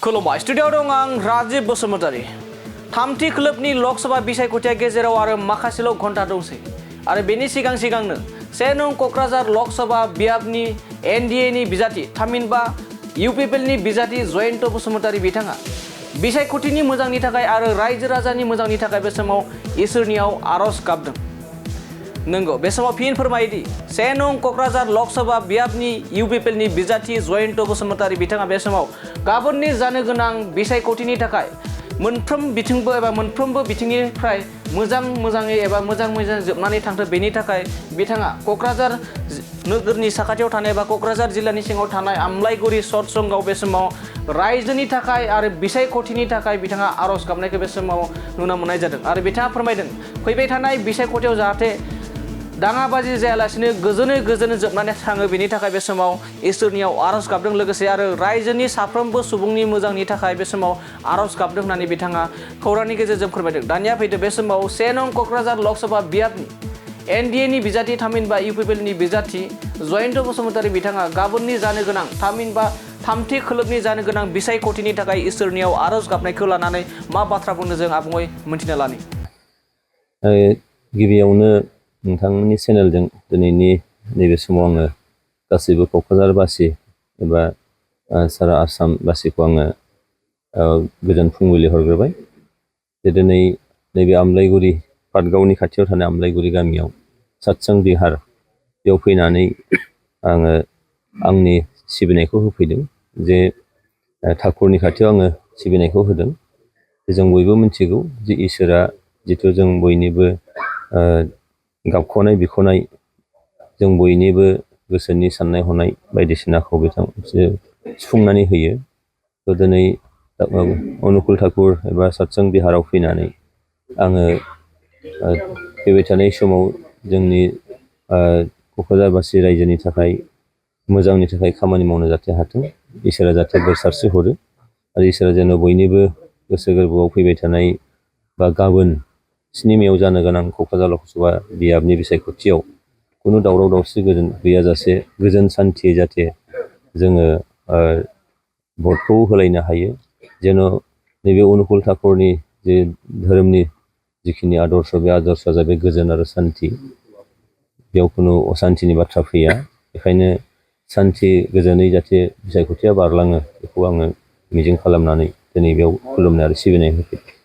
खुलुमबाय स्टुडिअ दं आं राजीव बसुमतारी थामथि खोलोबनि लोकसभा बिसायख'थिया गेजेराव आरो माखासेल' घन्टा दंसै आरो बेनि सिगांनो 1 नं क'क्राझार लोकसभा बियाबनि एनडिएनि बिजाथि थामहिनबा इउपिपिएलनि बिजाथि जयन्त बसुमतारी बिथाङा बिसायख'थिनि मोजांनि थाखाय आरो रायजो राजानि मोजांनि थाखाय बे समाव इसोरनियाव आरज गाबदों। नंगौ बे समाव फिन फोरमायोदि 1 नं क'क्राझार लोकसभा बियाबनि इउपिपिएलनि बिजाथि जयन्त बसुमतारी बिथाङा बे समाव गाबोननि जानो गोनां बिसायख'थिनि थाखाय मोनफ्रोमबो बिथिंनिफ्राय मोजाङै एबा मोजां जोबनानै थांथों बेनि थाखाय बिथाङा क'क्राझार नोगोरनि साखाथियाव थानाय एबा क'क्राझार जिल्लानि सिङाव थानाय आमलाइगुरि सतसगङाव बे समाव रायजोनि थाखाय आरो बिसायख'थिनि थाखाय बिथाङा आरज गाबनायखौ बे समाव नुनो मोननाय जादों आरो बिथाङा फोरमायदों फैबाय थानाय बिसायख'थियाव जाहाथे दाङाबाजि जायालासिनो गोजोनै जोबनानै थाङो बेनि थाखाय बे समाव इसोरनियाव आरज गाबदों लोगोसे आरो रायजोनि साफ्रोमबो सुबुंनि मोजांनि थाखाय बे समाव आरज गाबदों होननानै बिथाङा खौरांनि गेजेरजों फोरमायदों। दानिया फैदो बे समाव 1 नं क'क्राझार लोकसभा बियाबनि एनडिएनि बिजाथि थामहिनबा इउपिपिएलनि बिजाथि जयन्त बसुमतारी बिथाङा गाबोननि जानो गोनां थामहिनबा थामथि खोलोबनि जानो गोनां बिसायख'थिनि थाखाय इसोरनियाव आरज गाबनायखौ लानानै मा बाथ्रा बुंनो जों आबुङै मोनथिना लानि। गिबियावनो नोंथांमोननि चेनेलजों दिनैनि नैबे समाव आङो गासैबो क'क्राझारबासि एबा सारा आसामबासिखौ आङो गोजोन फुंबिलि हरग्रोबाय। जे दिनै नैबे आमलाइगुरि पाटगावनि खाथियाव थानाय आमलाइगुरि गामियाव सतसगङ बिहार बेयाव फैनानै आङो आंनि सिबिनायखौ होफैदों। जे ठाकुरनि खाथियाव आङो सिबिनायखौ होदों। जों बयबो मिथिगौ जे इसोरा जिथु जों बयनिबो गाबख'नाय बिख'नाय जों बयनिबो गोसोनि साननाय हनाय बायदिसिनाखौ बिथांसो सुफुंनानै होयो। थ' दिनै अनुकुल ठाकुर एबा सतसगङ बिहाराव फैनानै आङो फैबाय थानाय समाव जोंनि क'क्राझारबासि रायजोनि थाखाय मोजांनि थाखाय खामानि मावनो जाहाथे हाथों इसोरा जाहाथे बोर सारस्रि हरो आरो इसोरा जेन' बयनिबो गोसो गोरबोआव फैबाय थानाय बा गाबोन 7 मेआव जानो गोनां क'क्राझार लोकसभा बियाबनि बिसायख'थियाव खुनु दावराव दावसि गैयाजासे गोजोन सान्थियै जाहाथे जोङो भटखौ होलायनो हायो। जेन' नैबे अनुकुल ठाकुरनि जे धोरोमनि जिखिनि आदर्श बे आदर्शआ जाबाय गोजोन आरो सान्थि। बेयाव खुनु असान्थिनि बाथ्रा फैया। बेखायनो सान्थि गोजोनै जाहाथे बिसायख'थिया बारलाङो बेखौ आङो मिजिं खालामनानै दिनै बेयाव खुलुमनाय आरो सिबिनाय होफैदों।